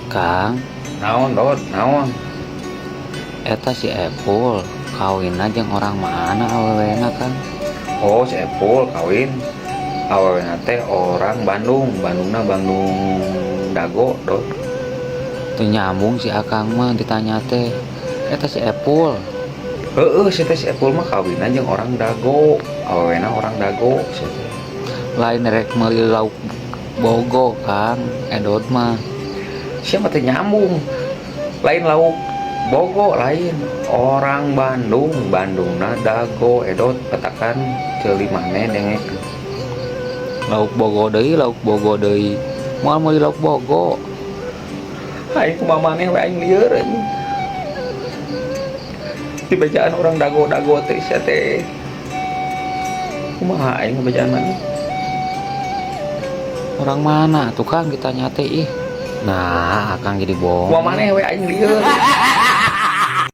Kang. Naon, Dot? Naon? Eta si Epul kawin jeung orang mana awewena, Kang? Oh, si Epul kawin. Awewena teh orang Bandung, Bandungna Bandung Dago, Dot. Teu nyambung si Akang mah ditanya teh. Eta si Epul. Heeh, si teh si Epul mah kawin jeung orang Dago. Awewena orang Dago si teh. Lain rek meuli lauk bogo, Kang, Edot mah. Siapa teh nyambung? Lain lauk bogo, lain orang Bandung, Bandungna Dago, Edot, petakan ceuli maneh dengek. Lauk bogo deui, lauk bogo deui. Moal meuli lauk bogo. Aing kumaha maneh we, aing lieur anjing. Dibejaan orang Dago-dago teh sia teh. Kumaha aing ngebejaan maneh? Orang mana tuh, Kang, ditanya teh, ih. Nah, Akang jadi bohong. Kumaha maneh we, aing lieur.